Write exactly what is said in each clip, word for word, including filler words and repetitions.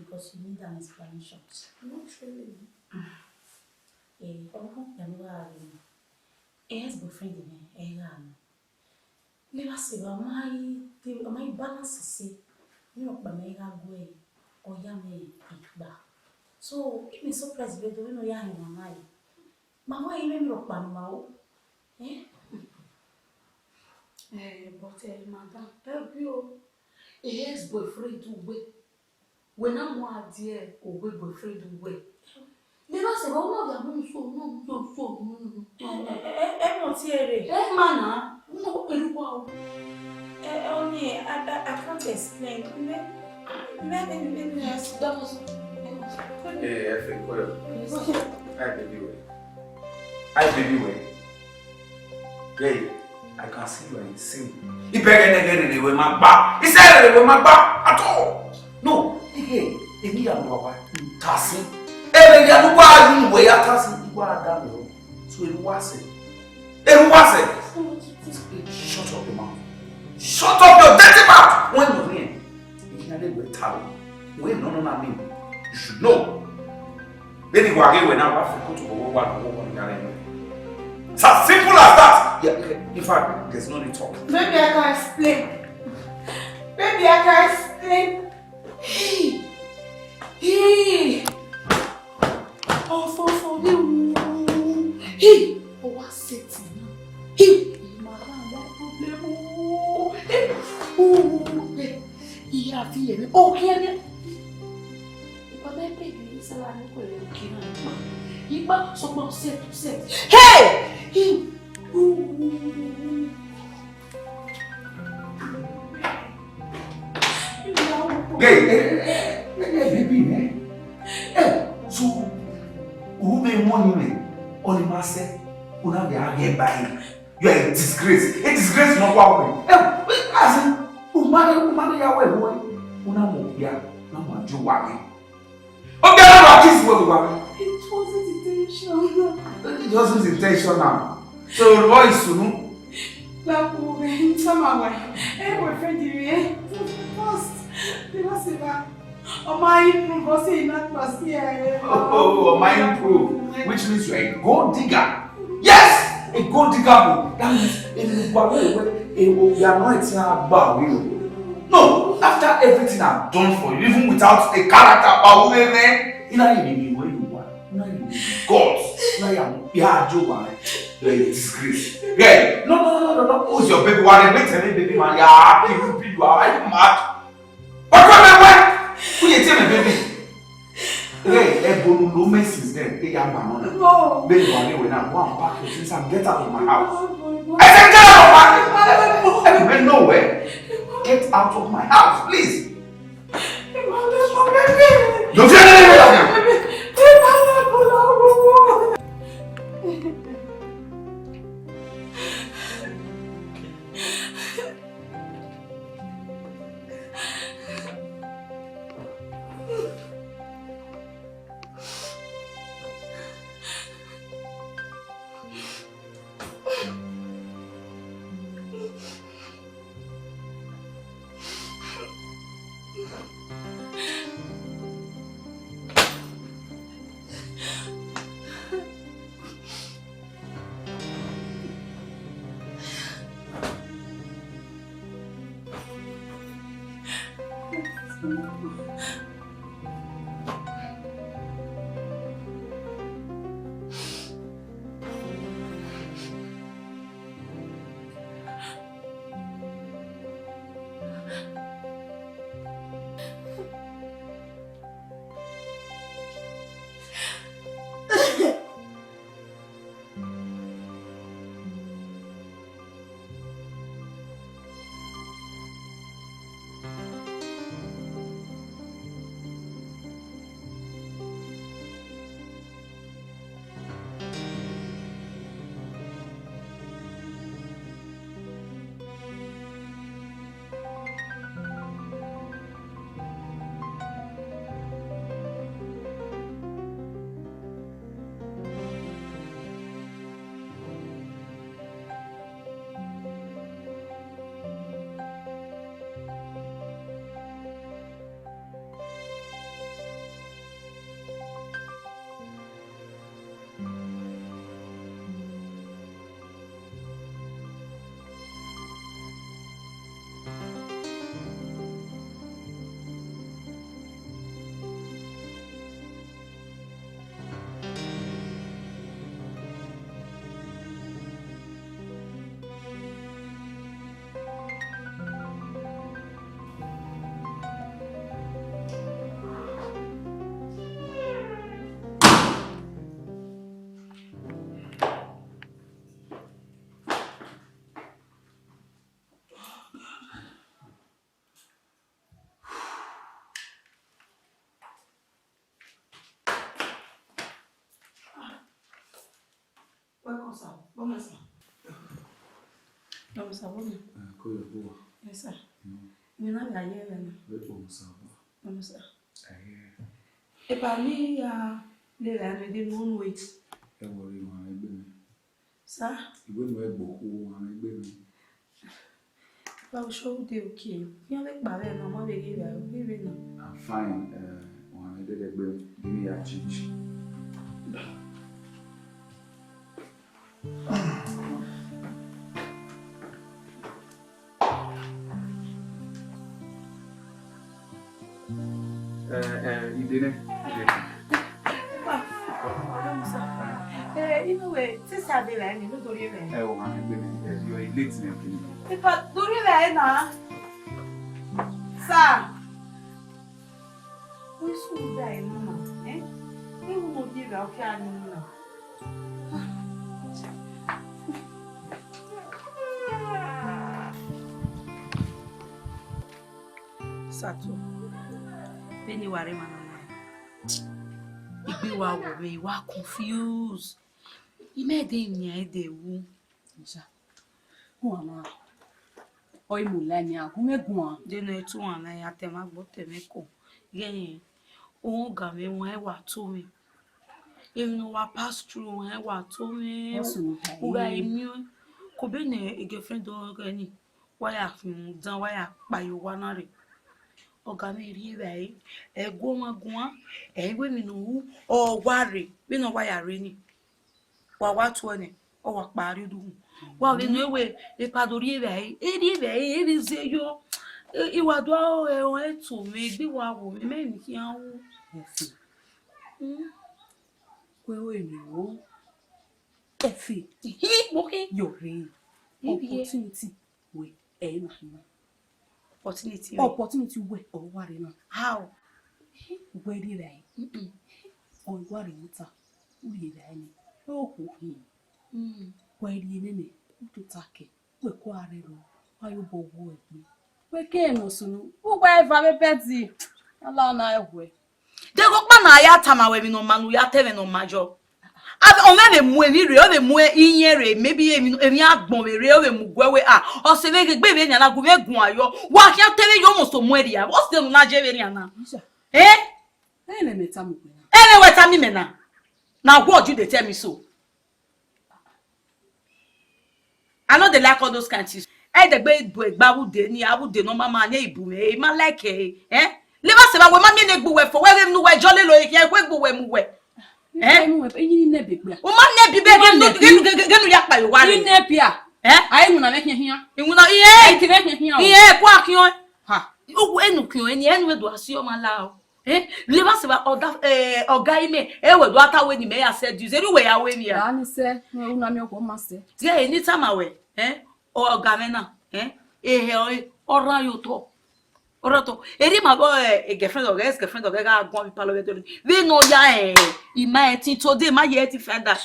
because you need an explanation. Not really. Eh, ọvbokhan ne u gha ghe nọ, ex-boyfriend mwẹ, ẹ i gha nọ. Ne I vba sẹ evba, ọ ma i de, ọ ma i balance ẹse, emwi ọkpa mẹ gha guẹ, ọ ya mwẹ igba. So, I miẹn surprise vbe do vbene ọ ya hin mama ẹre. Ma wẹ I mwẹ emwi ọkpa ne ima ru. Eh? Eh, but, eh, madam, help you. Ex-boyfriend uwẹ. Wẹ na mu a die ogbe boyfriend uwẹ. Ne I vba sẹ evba, u na vbe mu so, u na mu so, so, no, no, no. Ẹ, ẹ, ẹ, ẹ mọ tie rre. Ẹ ma na, u na koko erha uwa o. Ẹ, ẹ, ọni, I, I, I can't explain. Mẹ, mẹ, mẹ, mẹ, mẹ, mẹ. Dọmọ sọ. Ẹ, ẹ fẹ kọ yọ. Yes. Hi, baby, wẹ. Hi, baby, wẹ. Hey, I can see you are in sin. Ibẹgẹ nẹgẹ rere wẹ ma gba. Isẹ rere wẹ ma gba at all. No, ege, emi ya nọ wa ta sin. Ere ya nu wa yu wẹ ya ta sin, wa da mi o. So eru wa sẹ. Eru wa sẹ. Shut up your mouth. Shut up your dirty mouth. When you hear, you can let me tell you. Wẹ nọ nọ na mean. You should know. Baby, wa ghe wẹ na, wa fẹ koto vbe wa nọ, wa nọ. It's as simple as that. Yeah, okay. In fact, there's no need talk. Baby, I can explain. Baby, I can explain. Hey! Hey! Oh, for, for me. Hey! Oh, what setting? Hey! My man, what problem? Oh, hey! Oh, hey! Iya fi yẹ mi. Oh, kí ẹ ní. Ìpàdé pé ìbí ní sára ní kò lè kí náà. Ìgbà sọ pé ó set, ó set. Hey! Hey! Hey, hey, hey, hey, hey, baby, man. Hey, so, who may want you, man? Only myself, who not be out here buying. You are a disgrace. A disgrace, not what we. Hey, wait, as in, umane, umane ya we boy. Una mo ya, na ma ju wa ni. O ga na kiss we wa. It wasn't intentional. It wasn't intentional. So, what is sunu? Like, we, in some way, eh, boyfriend, you, eh, first, they must say that. Ọ ma improve, ọ sẹ na kpa si ẹ. Oh, oh, oh, ọ ma improve, which means you are a gold digger. Yes, a gold digger, bro. That means, if you go away, eh, oh, you are not a bad way. No, after everything I've done for you, even without a character, but we, man, you know, you, you, where you are, you know, you, God, you know, you, you are a disgrace. Yeah, no, no, no, no, no, no. Who's your baby? Why they wait, baby, man? Yeah, you, you are mad. Papa, my wife, who you tell me, baby? Hey, hey, Bolu, no mess since then. Hey, young man, no. No. Baby, why you now? Go and pack your things and get out of my house. No, no, no. I said, get out of my house. Hey, man, no way. Get out of my house, please. Don't you ever leave me alone. Ọmọ sir. Ọmọ sir, wo mi? Eh, ko yo bo. Yes, sir. Mm. Mi na ya ye na. Ve kpo ọmọ sir bo. Ọmọ sir. Eh. Epa ni ya le ra ne de no wait. Ẹ wo ri wan egbe mi. Sir? Iwẹ nu ẹgbokhu wan egbe mi. Ba u sure u dey okay? Iran vbe kpa vbe na, ma vbe ghe vbe, u ghe vbe na. I'm fine. Eh, wan egbe, give me your change. Eh, eh, ide nẹ. Ide. Epa, ọdọ mi sir. Eh, inu wẹ, sista de la ni, no do rhie mwẹ. Eh, o ma gbe mi, eh, you are late nẹ, kini. Epa, do rhie mwẹ na. Sir. Wẹ sunu da ẹ na ma, eh? Ẹ wo no rhie mwẹ, ọ kha ni na. Sato, vbene I wa rre emwa na na, I gbe wa wọ mwẹ, I wa confuse. I ma de yan ẹdẹ wu. Oya, guan na. Ọ i mu la nia, gu mwẹ guan. De ne ọ i tu wan na ya tẹ ma gbe otọ mwẹ ko. Ighẹ rẹn, ogan mwẹ wan wa to mwẹ. Emwi ne uwa pass through wan wa to mwẹ. Ọ sunu ta U gha ẹre. Miẹn. Ko be ne girlfriend ọghe ni, wa ya khian dan, wa ya kpa ye owa na rre. Ọga mwẹ rhie evbare, ẹ gu ọmwa guan, ẹ i ru emwi ne u ru, ọ wa rre, vbene ọ wa ya rre ni. Wa wa tuẹ nẹ, ọ wa kpa rrie odukhunmwu. Wa vbe nọ wẹ, epa do rhie evbare, e rhie evbare, e rhie ize yọ. E, I wa do aro ẹre ọnrẹn to mwẹ, egbe wa wo mwẹ, mẹ emwi khian ru. Ẹfe. Mm. Wẹ ru emwi ro. Ẹfe. Hi, mo khin. Yọ rre. Ibi e. Opportunity wẹ, ẹ i na khian. Opportunity wẹ. Opportunity wẹ, ọ wa rre na. How? Wẹ rhie evbare. Mm-mm. Ọ wa rre emwi ta, u rhie evbare nẹ, okhuo khin. Mm. Wẹ rhie nene, u tota kẹ, wẹ kua rre ro, wa ye obọ wu egbe. Wẹ ke emwi sunu, u wẹ eva vbe bed, a la na ẹwẹ. Deghẹ ọkpa na ya tama wẹ emwi ne ọ ma ne u ya ta ẹmwẹ ne ọ ma yọ. A, ọ mwẹ vbe mu emwi rre, ọ vbe mu iyẹn rre, maybe emwi, emwi agbọn vbe rre, ọ vbe mu guẹ wẹ, a, ọ sẹ vbe ghe egbe vbe nian na gu mwẹ guan yọ. Wa khian ta ẹmwẹ yọ, almost mu ẹre ria. What's the na je vbe nian na? Isha. Eh? Ẹ nẹ mẹ tama ugbẹn na. Ẹ nẹ wẹ tama imẹ na. Na what you dey tell me so? I no dey like all those kind things. Ẹdẹgbe bu egbe avbe ude ni, avbe ude ne ọ ma ma ne ibu mwẹ, I ma like ẹre, eh? Levba sẹ vba, wẹ ma miẹn ne egbe uwẹ fo, wẹ ghe ne uwẹ jọ lele ọre khian, wẹ egbe uwẹ mu wẹ. Eh? Ẹ mu wẹ, eyin nẹ be gbe. U ma nẹ bi be ghe nu, ghe nu, ghe, ghe, ghe nu ya kpa ye owa rre. I nẹ bia. Eh? A i winna mwẹ khian khian. I winna, iye. Ẹ i te mwẹ khian khian o. Iye, ku a khian. Ha. U, enu khian, eni, enu vbe do a si ọmwa la o. Eh, levba sẹ vba, ọda, eh, ọga imẹ, ẹ wẹ do a ta wẹ ne imẹ ya sẹ di, zẹrẹ uwẹ ya wẹ emwi a. Ra ni sẹ, ne u na miẹn ọgua ma sẹ. Tie eni tama wẹ, eh, ọga mwẹ na, eh, ehẹ ọre, ọ rhan ye otọ. Ọ rhan otọ. Erriọ ima vbe, eh, girlfriend ọghẹ, ex girlfriend ọghẹ gha guan vbe palọ vbe dọni. Vbene ọ ya, eh, ima ẹtin today, ma ye ẹtin find out.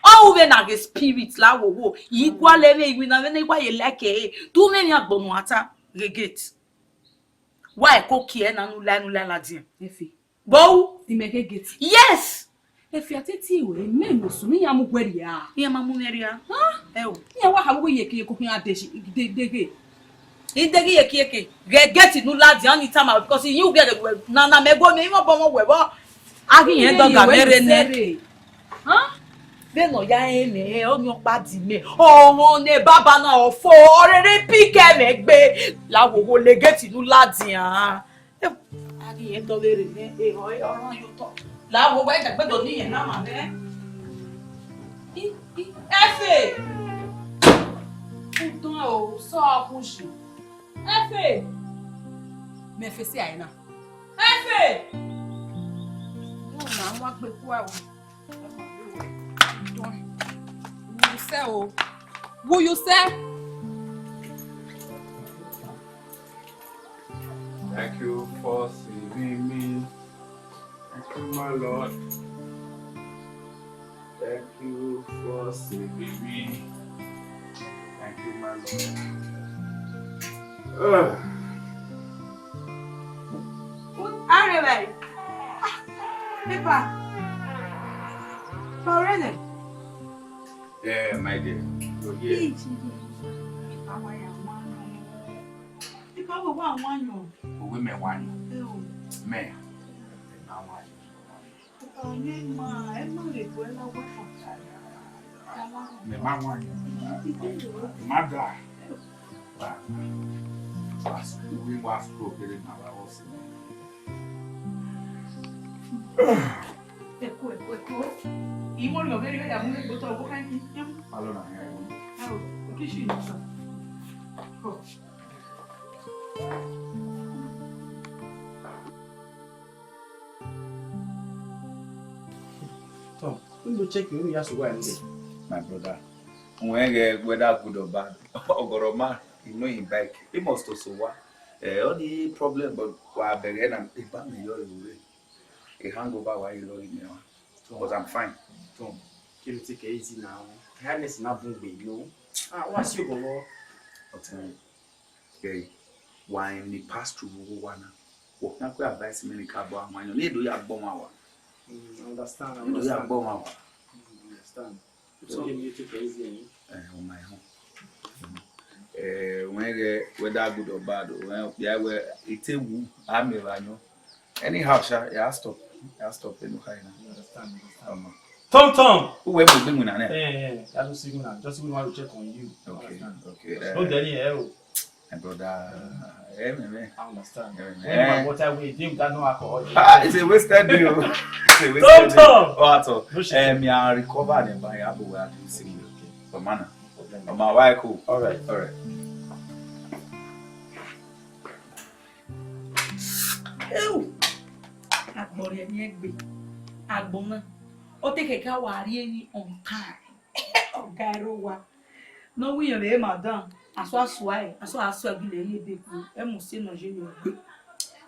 Ọ ru vbene a ghe spirit la wowo, yi gualọ ẹmwẹ iwinna vbene I wa ye like ẹre. Tu mwẹ emwi agbọn ne a ta ghe gate. Wa ẹko kie na ne u la, ne u la ladian. Efe. Bọ u? Imẹ ghe gate. Yes. Efe, a te tie ruẹ, imẹ ne osun ne iran mu guẹ rria. Iran ma mu mwẹ rria. Hàn? Ẹ o. Iran wa kha vbe yeke yeke okhian de shi, de, de ghe. I de ghe yeke yeke. Ghe gate ne u ladian ni tama, because iye ughe ghe na, na mẹ go mẹ, imẹ obọ mwẹ wẹ vbọ. A ghi rẹn dọga mwẹ rre nẹ. Hàn? Vbene ọ ya rẹn nẹ, ọyọkpa di mẹ, ọmọ ne baba na ọ fo, ọ rere pick ẹmwẹ gbe, la wowo le gate ne u ladian. A ghi rẹn dọ vbe rre nẹ, e, ọ, ọ rhan ye otọ. La wowo, ẹdẹgbe do ni yẹn na ma nẹ. I, i, Efe! Udan o, sọ ọkhushi. Efe! Mẹ Efe si ae na. Efe! Wu na, wa gbe kua o. Wu sẹ o. Wu yu sẹ. Thank you for saving me. Thank you, my Lord. Thank you for saving me. Thank you, my Lord. Ah. Arẹvbare. Ah, Epa. Ọrẹnẹ. Yeah, my dear. You're here. Iji, iji, iji. Awa ya wan nọ. Ika wo wa wan yọ. Owe mẹ wan yọ. Ẹ o. Mẹ. Ẹ ma wan yọ. Ika ne ma, ẹ ma le bu ẹ la wa. Mẹ ma wan yọ. Ika wo. Ẹ ma da. Ba. Ba. Uwi wa scroll kere na ba wo si. Eku, eku, eku. Imori ọghe rhie ya mu egbe otọ ọghe khan ki. Alo na ya. Aro, o ki shi ni sa. Ko. Tom, we go check you, ya so why? My brother, when get whether good or bad, Ogoroma, you know him bike. He must also wa. Eh, only problem, but wa bẹghe na, e ba mi yọ re. A hangover wa ilo in there. But I'm fine. Tom, can you take it easy now? Tiredness na bun gbe, you know. Ah, what's your goal? But um, okay, why me pass through wo wa na? Wo kan ko advice me ni ka bo awon yan. Ni do ya gbo ma wa. Mm, understand. Ni do ya gbo ma wa. Mm, understand. So you need to take it easy, eh? Eh, on my own. Eh, when get whether good or bad, when yeah, well, it a woo, I'm a ranyo. Anyhow, sha, yeah, stop. Yeah, stop. Enu khaina. Understand, understand. Tom Tom. Who we be doing na? Eh, eh, I don't see you now. Just we want to check on you. Okay, okay. No, Danny, eh, oh. My brother, eh, man, man. I understand. Eh, man. When my water we deal with that no alcohol. Ah, it's a wasted day. It's a wasted day. Tom Tom. Oh, at all. No shit. Eh, me I recover them by Abu where I do see you. But man, on my wife cool. All right, all right. Ewu! Agbọn rhie emwi egbe. Agbọn na. Ọ te khẹke a wa rrie emwi on time. Ọ ga ẹre owa. Ne ọ wẹ iran vbe madam. Asua sua ẹre. Asua asua gele ye ebe ku. Ẹ mu se nọ ye yọ gbe.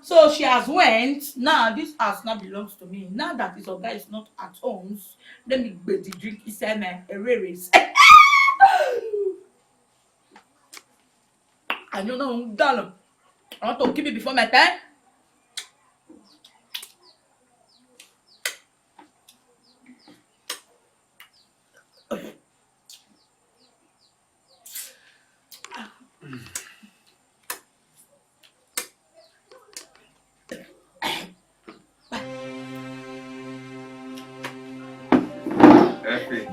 So she has went. Now this house now belongs to me. Now that his oga is not at home, let me gbe the drink inside my erere. Ayọn na rhunmwuda nọ. I want to keep it before my time. Effie.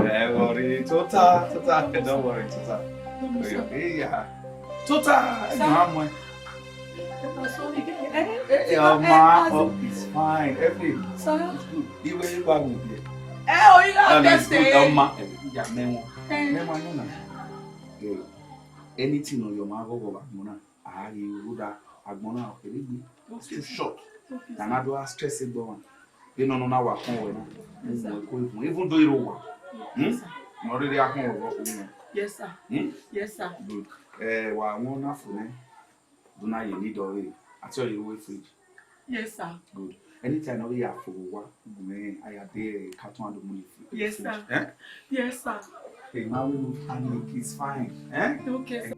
Eh, worry. Tota, Tota, don't worry, Tota. Yeah. Tota, ẹ jọ̀ọ́, àmọ́ ẹ. Ẹ, ẹ, ọmọ, oh, it's fine. Effie. Sir? It's good. Iwe, iwe, iwe. Ẹ o, iwe, no, no, it's good. Ọmọ, ẹ, ya, mẹ wọn. Eh. Mẹ wọn, no, no. Eh, anything on your mouth, go, go, go, no, no. A ghi rhunmwuda agbọn na ọ kere egbe. It's too short. Okay, sir. Na na do a stress egbe ọmwa. Vbene ọ nọ na wa kọn wẹ na. Yes, sir. Mu ẹko evun. Even though iro wa. Hmm? Yes, sir. Ma ọ rere a kọn wẹ vbe ọkọ mwẹ. Yes, sir. Hmm? Yes, sir. Good. Eh, wa wọn na fo nẹ. Do na ye need of it. I tell you, wait fridge. Yes, sir. Good. Anytime ọ ya fo wa, gu mẹ a ya de carton and money free. Yes, sir. Eh? Yes, sir. Hey, now we move panic. It's fine. Eh? Okay, sir.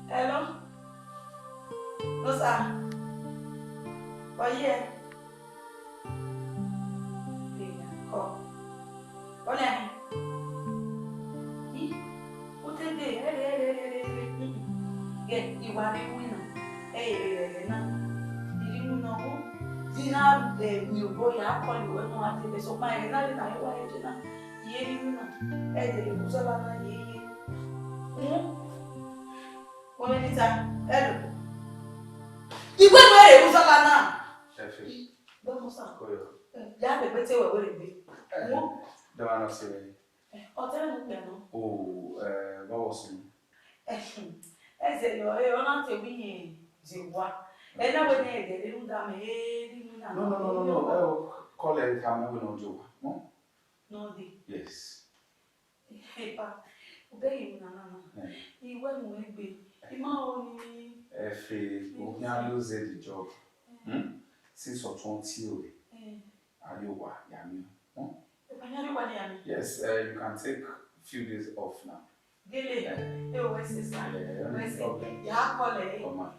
Hello? No, sir. But yeah. Ọ na, i, u te de, ẹre, ẹre, ẹre, ẹre, ẹre. Ghe, I wa rre iwinna, ẹre, ẹre, ẹre na. I rre iwinna ọvọ, di na, eh, miẹn obọ ya kọlọ wẹ ne ọ gha dee, sokpan ẹghẹ na rre na, I wa rre iwinna, I ye rre iwinna, ẹdẹ rre vbe uzọla na ye ye. Hmm? Wẹ vbe ni ta, hello. I wẹ ne u rre vbe uzọla na. Effie. Dọmọ sa. Koyo. Eh, ya vbe egbe te wẹ wẹ rre egbe. Eh, wo. Dọmọ na se vbe. Eh, ọ te rẹ ne u kpẹ nọ. O, eh, vbọ wọ sunu? Eh, hmm. Ẹzẹ yọ, eh, ọ na te wẹ irẹn zẹ owa. Ẹ na wẹ ne ẹdẹ rre rhunmwuda mẹ, eh, rre iwinna. No, no, no, no, no. Eh, o, call ẹ ka mẹ wẹ ne ọ zẹ owa. No? No dey. Yes. Epa, Obeghe emwi nana na, I wẹ mu egbe, I ma ho ni. Efe, u khian lose the job. Hmm? Since ọtuẹn tie ore, a rrie owa ya miẹn. Hmm? Yes, uh, you can take few days off now. Gele, eh, wẹ sẹ sa. Yeah, wẹ sẹ. Okay. Ya kọlẹ. Come on.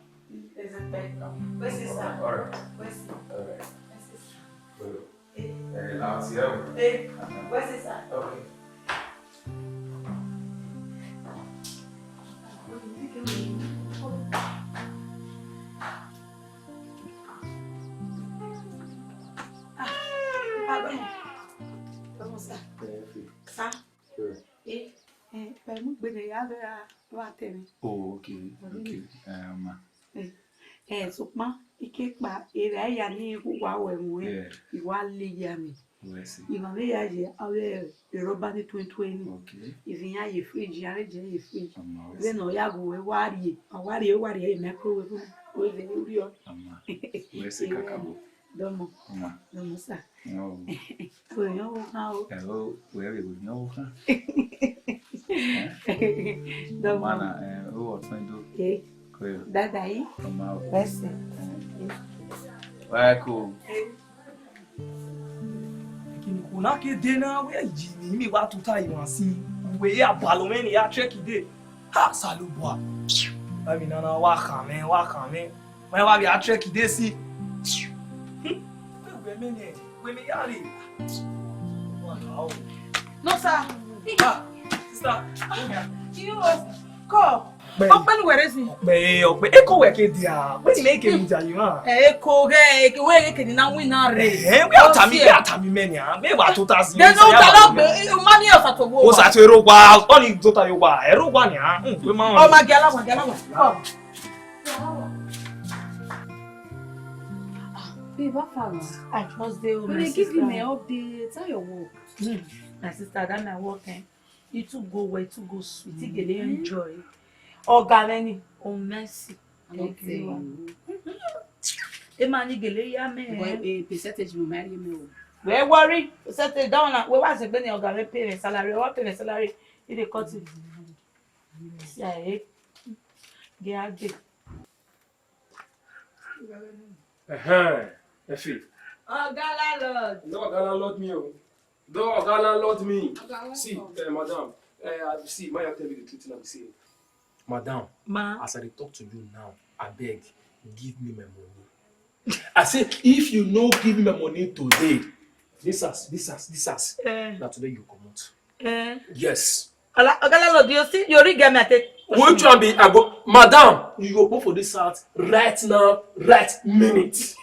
Wẹ sẹ sa. All right. Wẹ sẹ. All right. Wẹ sẹ sa. Good. Eh, now it's here. Eh, wẹ sẹ sa. Okay. Ah, pardon. Pardon, sir. Eh, okay. Sir. Sure. Eh, eh, pẹ̀lú gbèdè ya lọ ya lọ àtẹ̀mí. Oh, okay, okay. Eh, ma. Eh, eh, sokpan, ike kpa, ere a ya ni hu wa wẹ mu, eh, yeah, I wa le ya mi. Wẹ sẹ. Ima vbe ya ye, avbe erọba ni tuẹn tuẹn ni. Okay. Ivin iran ye fridge, iran vbe jẹ ye fridge. Ama, wẹ sẹ. Vbene ọ ya ghe uwẹ, wa rrie, ọ wa rrie, wa rrie ye microwave, ọ vbe rriọ. Ama, wẹ sẹ kakabọ. Dọmọ. Ama. Dọmọ sa. Ọ. Wẹ yan wo khan o. Ẹ o, wẹ vbe wẹ yan wo khan. Dọmọ. Ama na, ẹ, o ọtẹn do. Eh. Dada yi. Ama o. Wẹ sẹ. Wẹ ko. Kini ko na ke de na, wẹ yi ni mi wa tuta iwan si. Wẹ ya balo mwẹ ni ya check de. Ha, Osanobua. Ba mi nana wa khan mwẹ, wa khan mwẹ. Mwẹ wa vbe a check de si. Hmm. Wẹ mẹ nẹ, wẹ mẹ ya re. Wa kha o. No, sir. Ah, sister, come here. You was call. Ọkpẹ. Ọkpẹ ni wẹ rre sin. Ọkpẹ, ọkpẹ. Eko wẹ ke dia. Wẹ ni mẹ ke mu dia yi ma. Eh, eko ghe, eko wẹ ke ni na win na re. Eh, wẹ a tama mi, wẹ a tama mi mẹ nia. Mẹ wa tota si. Then no ta lo gbe, ma ni osa to wo. Osa to ero wa, ọ ni tota yo wa. Ero wa nia. Hmm, wẹ ma. Oh, ma gala wa, gala wa. Come. Ah, babe, how far na? I just dey home, my sister. Wait, give me update. How your work? Hmm, my sister, that my work, eh? It too go well, it too go sweet. It gele enjoy. Oga many. Oh, mercy. I no tell you. Emani gele ya me. But, eh, percentage mo marry me o. We worry. Percentage down na. We wa se gbe ni oga me pay me salary. Wa pay me salary. He dey cut it. See, I hate. Get out there. Ẹhẹn, Efe. Oga landlord. No, oga landlord me o. No, oga landlord me. Oga, see, welcome. Eh, madam, eh, I, see, ma ya tell you the truth now, see. Madam, ma, as I dey talk to you now, abeg, give me my money. I say, if you no give me my money today, this house, this house, this house, eh, na today you comot. Eh. Yes. Oga, oga landlord, you see, you already get me, I take. Which one be, I go, madam, you go put for this house right now, right minute.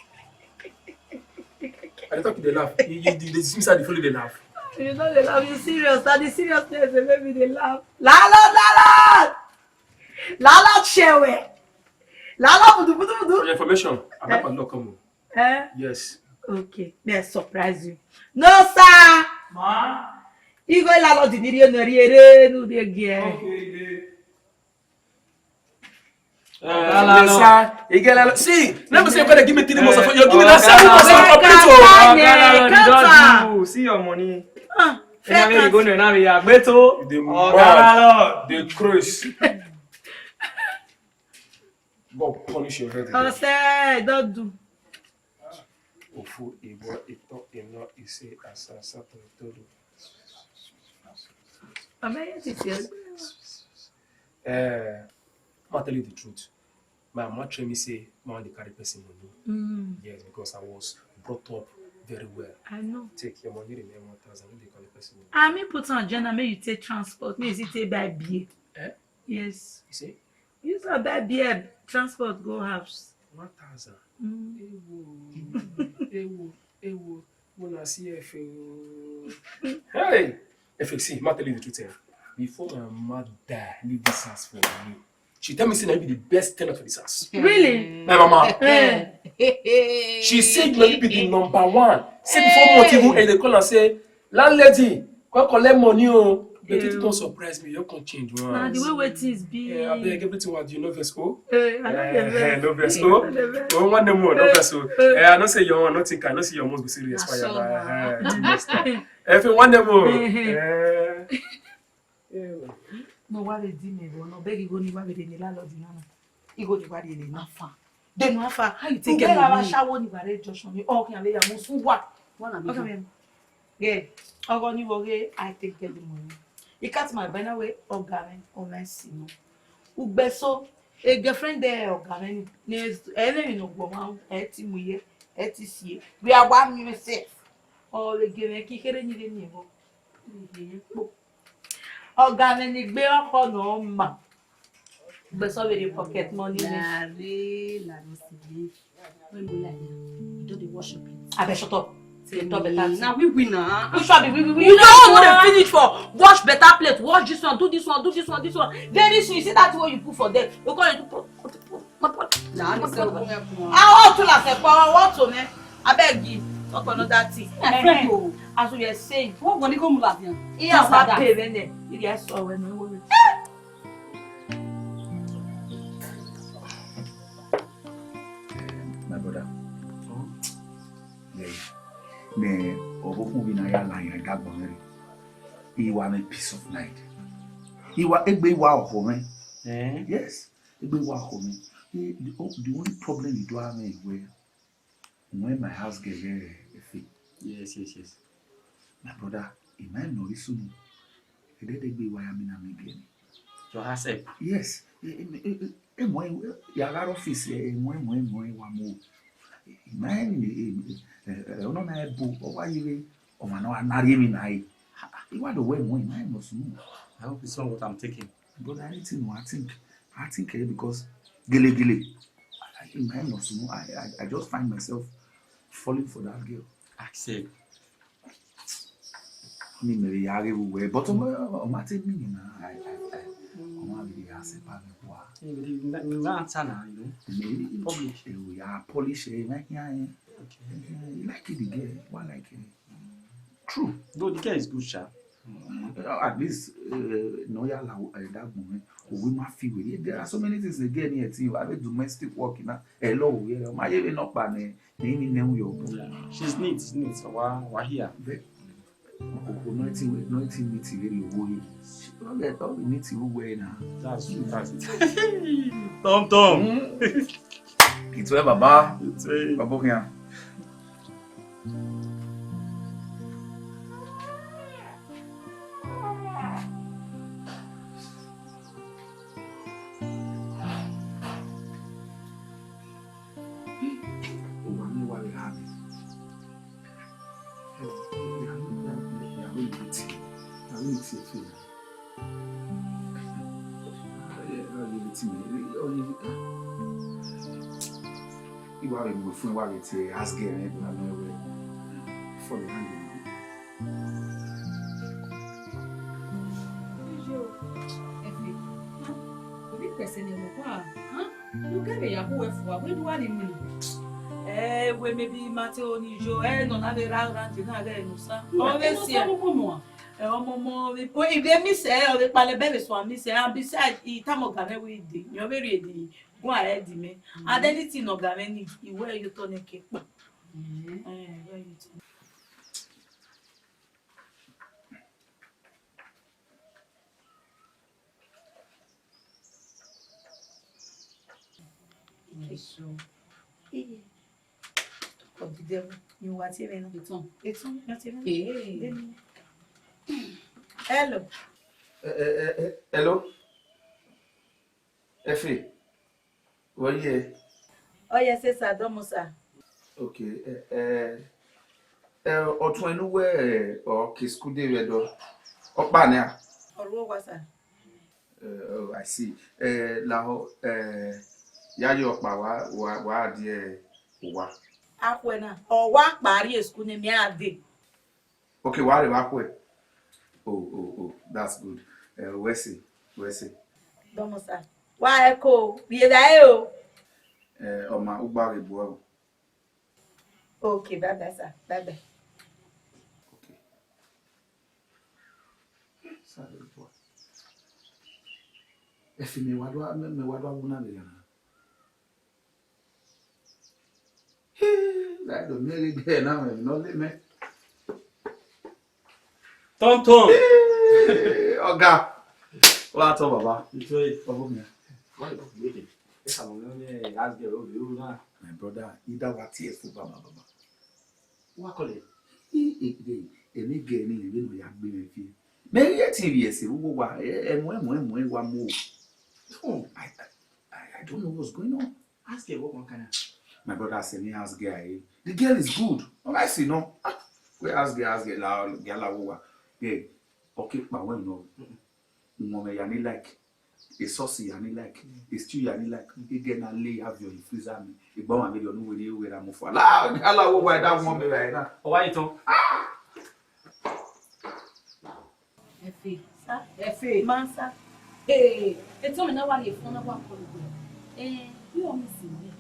I dey talk, you dey laugh. You, you, you dey see me say I dey follow dey laugh. You no dey laugh, you serious. Na the seriousness dey make me dey laugh. Landlord, landlord! Landlord, shewe! Landlord, budu, budu, budu. For your information, I, eh, got my luck come o. Eh? Yes. Okay. May I surprise you? No, sir. Ma? Igho landlord ni rhie ne rhie re, nu rhie gie. Okay, babe. Eh, yes, sir. Igho landlord. See, let me say, you gotta give me three months of, you give me that seven months of complete o. Oga landlord, you don do. See your money. Ah, fair. Now you go now, now you are better. The man, the craze. God punish your head. Ose, don't do. Ofu, Igbo, Ito, Ino, Ise, Asa, Sato, Itodo. Am I here to tell? Eh, ma tell you the truth. My mama train me say, man dey carry person money. Mm. Yes, because I was brought up very well. I know. Take your money, remain one thousand, no dey carry person money. I mean, put on agenda, make you take transport, make you take buy beer. Eh? Yes. You say? Use am buy beer, transport go house. One thousand. Mm. Ewo, ewo, ewo. Una see Efe o. Hey! Efe, see, ma tell you the truth, eh? Before my mama die, leave this house for me. She tell me say na you be the best tenant for this house. Really? My mama. Eh. She said na you be the number one. Say before month even end, they call and say, "Landlady, come collect money o." But it don't surprise me. You come change once. Na the way wey things be. Yeah, abeg, everything what you no vex o. Eh, I no dey vex. Eh, no vex o. No dey vex. Oh, one day more, no vex o. Eh, I know say your own, nothing can. I know say your must be serious. Fire na. Eh, too much time. Efe, one day more. Eh. Eh. Ne wa vbe di mẹ vbọ nọ, bẹghe igho ni wa vbe rhie ne landlord na nọ. Igho ni wa rhie rhie nọ. Afa. Denu afa. How you take get money? Ugbe gha vbe ashawo ni wa rre junction ni, ọ khian vbe ya mu usun wa. Wa na mi ọkọ do. Mẹ. Yeah. Ọgọ ni wo ghe, I take get the money. He cut my banner way, ọga mwẹ, ọ mwẹ si nọ. Ugbe so, a girlfriend there, ọga mwẹ ni. Ne, ẹ vbe emwi ne ọ guọmwa, ẹ ti mu ye, ẹ ti sie. We are one myself. Ọ vbe gie mwẹ ke I kherhe ni rre ni vbọ. Kpo. Ọga mwẹ ni gbe ọkhọ nọ ma. Gbẹsọ vbe rhie pocket money ni. Lare, lare, si ye. When we like that, you don dey wash your plate. Abeg, shut up. Say talk better thing. Na we win na. Which one be we, we, we? You don't know dey finish for wash better plate, wash this one, do this one, do this one, this one. Very soon, you see that thing wey you put for there, you go dey do put, put, put, put, put. Na me say we help you. Ah, what to la se pa, what to me? Abeg, talk another thing. My friend o. As we are saying, what go ni go mu la dia? Iya wa pay me ne. Iri eso we no worry. My brother, yeah, ne ọvbokhan vbe na ya la yan dagbọn mwẹ rre, I wa mwẹ peace of mind. I wa, egbe I wa ọkhọ mwẹ. Eh? Yes, egbe I wa ọkhọ mwẹ. Eh, the, o- the only problem I do have is where when my house girl, eh, Efe. Yes, yes, yes. My brother, I ma nọ rre sunu. Ẹdẹdẹgbe I wa ya mina mẹ girl ni. Your house help. Yes. Emọ ya gha rre office, emọ emọ emọ wa mu. I ma rẹn ni, ọnọ na ẹbo, ọ wa ye vbe ọmwa ne ọ na rhie emwi na re. I wa do wẹ emọ, I ma rẹn ne ọ sunu. I hope it's not what I'm taking. Brother, anything, I think, I think, eh, because gele gele, I, I, I, I just find myself falling for that girl. Accept. Ni mẹ vbe ya ghe vbe uwẹ, but ọ ma, ọ ma te mean na. I, I, I, ọ ma really accept me, wa. Yeah, but you na, you na answer na, you know. Maybe publish. Eh, we are polish, eh, like, yeah, yeah. Okay. Yeah, you like it, the girl, wa like it. True. Though the girl is good, sha. Mm. Uh, at least, uh, no ya la, uh, that moment. We ma feel with it. There are so many things again here too. I mean, domestic work, you know. Hello, yeah. My even up and, uh, ni ni ne yo. Yeah. She's neat, neat. Wa, wa here. Ve- Okoko nothing, nothing meeting really wo ye. All the, all the meeting we wear now. That's true. That's it. Tom Tom. Mm. It's where Baba. It's where Baba here. Ó wà ní wàhálà mi. Ẹ wò, ìyàwó, ìyàwó, ìyàwó yìí ti, ìyàwó yìí ti fún mi. Ẹ, ẹ, ẹ, ẹ, ẹ, ẹ, ẹ, ìwà rẹ̀ mọ̀ fún wa lè ti ask ẹ̀ ẹ̀ bọ̀dá náà wẹ̀. Fọlẹ̀ náà lè mọ̀. Efe, huh? Obi pẹsẹ ne mo kwa, huh? You get a yahoo efu, we do what you mean? Eh, we maybe Mateo ni yo, eh, no na be ra ra je na ge no sa. Always here. Ọmọ ọmọ, o ibe mi se, o be pale bere so mi se, and beside, I tamo ga me we dey. You very dey. Go ahead me. And anything no ga me need, I wear you to ne ke pa. Eh, wear you to. Hello. Eh, eh, eh, eh, hello. Efe. Wẹ ye? Ọ ye sẹ sa, dọmọ sa. Okay, eh, eh, eh, ọtuẹn ne uwẹ, eh, ọ ke school de vbe Ẹdo. Ọkpa nian? Ọ ru owa sa. Eh, oh, I see. Eh, lahọ, eh, ya ye ọkpa wa, wa, wa die owa. Akhuẹ na, ọ wa kpa rrie school ne mẹ a dee. Okay, wa rre vbe akhuẹ. Oh, oh, oh, that's good. Eh, wẹ sẹ, wẹ sẹ. Dọmọ sa. Wa ẹko, vbe ra ẹre o. Eh, ọ ma, u gba ghe bu ẹre o. Okay, bye bye, sir. Bye bye. Okay. Sir, boy. Efe, mẹ wa do, mẹ, mẹ wa do wu na vbe ya na. Hii, la do mẹ ghe ghe na, mẹ nọ le mẹ. Tom Tom. Hii, ọga. Wa tọ baba. Enjoy. Ọvọ mẹ. Why you go to the? Esa mo me house girl o be o na. My brother, ida wa tie fu baba baba. Wa call it. Eni gẹ ni vbe ne ọ ya gbe mwẹ fi. Mẹ rhie ẹtin vbiẹ ẹse vbe uwu owa, ẹmu ẹmu ẹmu wa mu. Hmm. I, I, I don't know what's going on. Ask her what one kind of. My brother sẹ ne ask her, eh. The girl is good. Ọ ma si nọ. Ah, we ask her, ask her, la, girl la wo wa. Yeah. Okay, kpa wẹ nọ. Umwẹ mwẹ ya ni like. Esọsi ya ni like. Stew ya ni like. Igẹ na le ya viọ freezer mi. Igba ọmwa vberriọ ne uwẹ rhie uwẹ ra mu fua. La, girl la wo wa, da wọn mẹ vbe na. Ọ wa yi tọn. Ẹfe. Sir. Ẹfe. Ma, sir. Ee, etọ mwẹ na wa rhie fọn na wa kọlọ wẹ. Ee, I ọ miss mwẹ.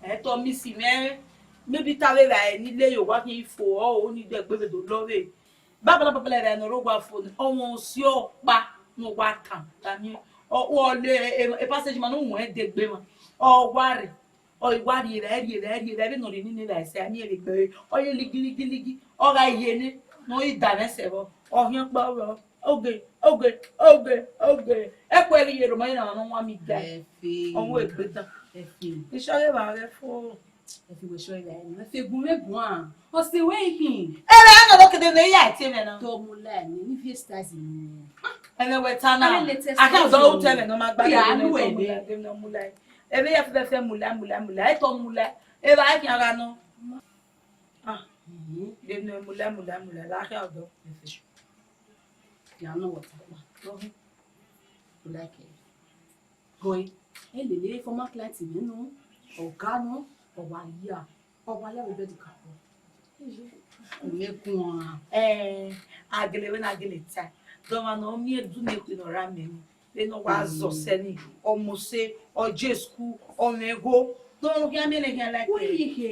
Ẹ tọ miss mwẹ. Maybe te avbe evbare ni le ye owa khian fo, ọ ni dẹ gbe vbe do lọ vbe. Babala babala evbare ne ọ rre owa fo, ọmwa si ọkpa ne ọ wa kan, tamiẹn. Ọ, ọ le, e, e passage ma ne ọ wọn ẹdẹ egbe mwa. Ọ wa rre. Ọ i wa rhie evbare, rhie evbare, rhie evbare, vbene ọ rhie nene evbare sẹ, a miẹn vbe egbe ẹre, ọ ye ligi, ligi, ligi, ọ gha ye ne, ne ọ i da mwẹ sẹ vbọ, ọ khian ọkpa rrọọ, oge, oge, oge, oge, ẹkue ghi ye rhoma ye na nọ wan mi ga, Ẹfe. Ọ mu egbe dan. Ẹfe. Isọ ye vba ghẹ fo. Ẹfe wẹ sọ evbare nọ, Ẹfe gun mwẹ guan, ọ sẹ wẹ ikhin. Ẹre ẹ nọ do kede ne ya tie mwẹ na. Tọ mu la ni, ni fi style ni. Ẹmwẹ wẹ ta na. Latest fashion. A ka dọ otọ ẹmwẹ ne ọ ma gba. Ya lu ẹmwẹ. Ẹmwẹ ya fẹfẹ mula, mula, mula. Etọ mula. Evba ẹkhian gha nọ. Ah. Mhm. Emwẹ mula, mula, mula. La khian ọdọ. Ya nọ wọ ta kpa. Lọhẹ. Like it. Gọe. Ẹ lele former client mẹ nọ. Ọga nọ. Ọ wa ya. Ọ wa ya vbe bed ka kpọ. Mẹ guan. Eh, a gele vbe na gele ta. Dọmwa ne ọ miẹn du ne ekpe ne ọ ra mẹ ni. Vbene ọ wa zọ sẹ ni, ọ mose, ọ je school, ọ mwẹ igho. Dọmwa khian miẹn ne khian like. Wẹ ye khe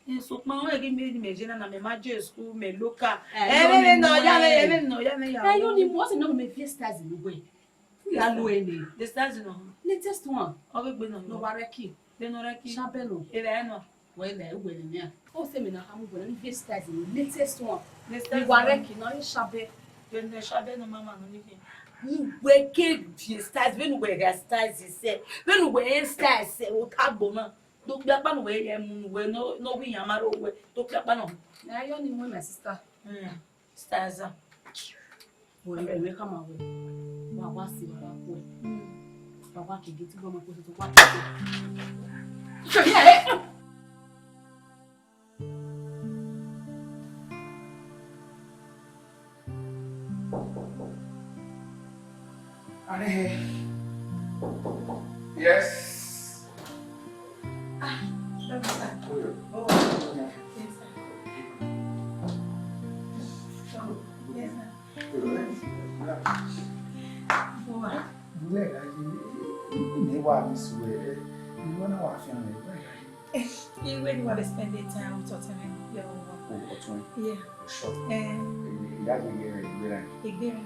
yi. Sokpan ọ ghi miẹn ne mẹ je na, na mẹ ma je school, mẹ local. Eh, ẹmwẹ ne ọ ya mwẹ, ẹmwẹ ne ọ ya mwẹ ya. Eh, you ni mo se no me fiestas ni we. Ya lo ene. The stars nọ. Latest one. Ọ ghi gbe nọ. No wa rẹki. Gbe nọ rẹki. Shabẹ nọ. Ere nọ. Wẹ lẹ, wẹ lẹ nia. O se me na ha mu wẹ ni fiestas ni latest one. The stars. Wa rẹki nọ, shabẹ. Gbe nọ shabẹ nọ mama nọ ni. Wẹ ke fiestas, vbene wẹ ga stars sẹ. Vbene wẹ stars sẹ, o ka gbo na. Do kpiakpa ne wẹ ye mu ne wẹ no, no wi yan ma ro wẹ. Do kpiakpa nọ. Na yo ni mu my sister. Hmm. Stanza. Wẹ, wẹ, wẹ khama wẹ. Wa, wa si wa, wa kue. Wa, wa kege ti gbọmọ kue tuntun, wa kege. Are. Yes. Ah, dókítà. Oh, yeah. Oh, yes, sir. Oh, yes, sir. Mo wà. Mo lè ra yé, ní wàá mi sùn ẹ̀, ìwọ náà wàá fi hàn ẹ̀ báyìí. Iwe ni wa dey spend the time with Ọtẹn. Yeah. Oh, Ọtẹn. Yeah. Sure. Eh. Ìyá gbẹgbẹ rẹ̀ ìgbéra. Ìgbéra.